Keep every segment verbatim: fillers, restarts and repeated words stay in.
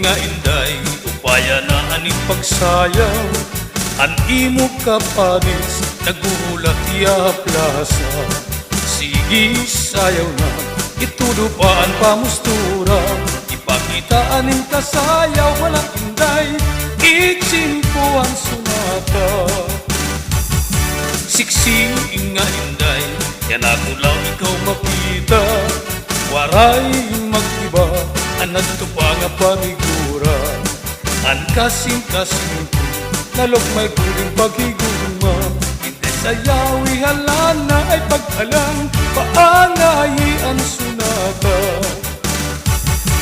Nga Inday, upaya na an im pagsayaw, an imo kapares naghuhulat hiya ha plasa. Sige, sayaw na, itudo pa an pamostura, ipakita an im kasayaw, hala Inday, itsimpo an sonata. Siksi nga Inday, yana ko la ikaw makita. Waray mag-iba an adto pa nga panigura. An kasingkasing ko, nalok may guling paghigugma. Inday, sayawi, hala na ay pag-alang, paangayi an sonata.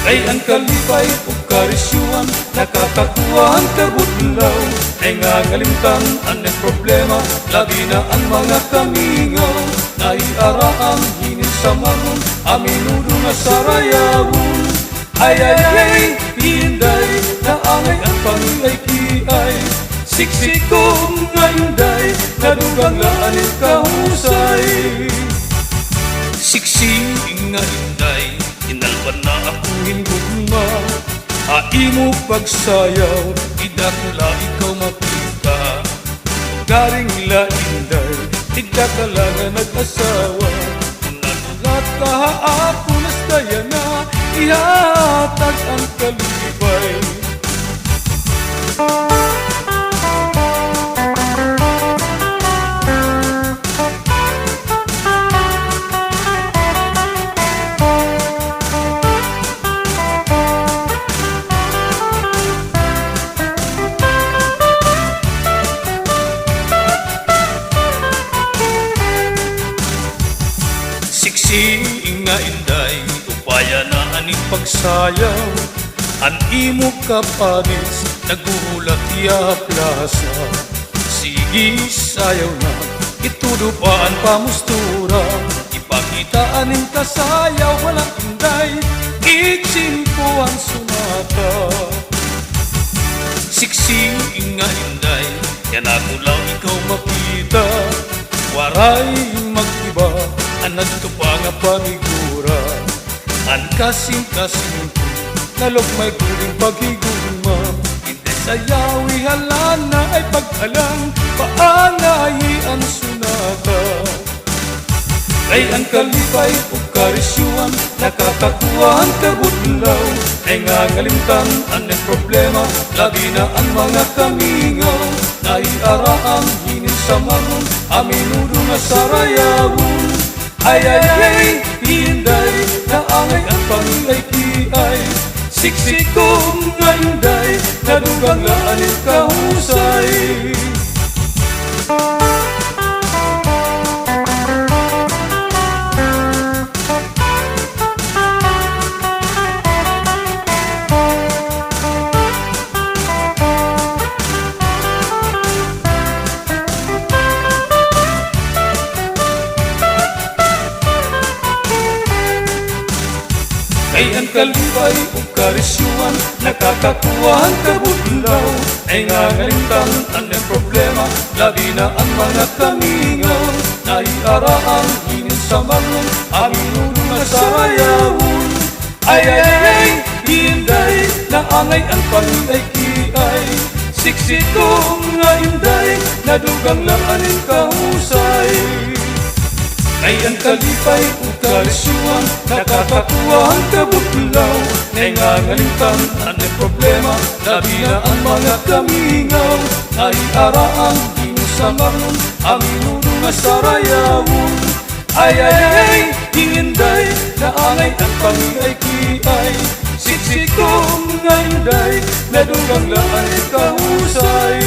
Kay an kalipay ug karisyuhan, nakakakuha han kabudlaw, ay nangangalimtan an problema, labi na an mga kamingaw. Nahiaraan hinin sa maron, aminudo nga sarayawon. Ay, ay, ay, Inday, naangay an pangiay-kiay. Siksi ko nga Inday, nadugang la an im kahusay. Siksi nga Inday, inalwan na ako hin gugma. Ha imo pagsayaw, dida ko la ikaw makita. Garing la Inday, dida ka la nga nag-asawa. Kon naghulat ka ha akon, hasta yana, ihatag an kalipay. Siksi nga Inday, upaya na an im pagsayaw. An imo kapares naghuhulat hiya ha plasa. Sige, sayaw na, itudo pa an pamostura, ipakita an im kasayaw, hala Inday, itsimpo an sonata. Siksi nga Inday, yana ko la ikaw makita. Waray mag-iba an adto pa nga panigura. An kasingkasing ko, nalok may guling paghigugma. Inday, sayawi, hala na ay pag-alang, paangayi an sonata. Kay an kalipay ug karisyuhan, nakakakuha han kabudlaw, ay nangangalimtan an problema, labi na an mga kamingaw. Nahiaraan hinin sa maron, aminudo nga sarayawon. Ay, ay, ay, Inday, naangay an pangiay-kiay. Siksi ko nga Inday, nadugang la an im kahusay. Kay an kalipay ug karisyuhan, nakakakuha han kabudlaw, ay nangangalimtan an problema, labi na an mga kamingaw. Nahiaraan hinin sa maron, aminudo nga sarayawon. Ay, ay, ay, Inday, naangay an pangiay-kiay. Siksi ko nga Inday, nadugang la an im kahusay. Kay an kalipay ug karisyuhan, nakakakuha han kabudlaw, nangangalimtan an problema, labi na an mga kamingaw. Nahiaraan hinin sa maron, aminudo nga sarayawon. Ay, ay, ay, Inday, naangay an pangiay-kiay. Siksi ko nga Inday, nadugang la an im kahusay.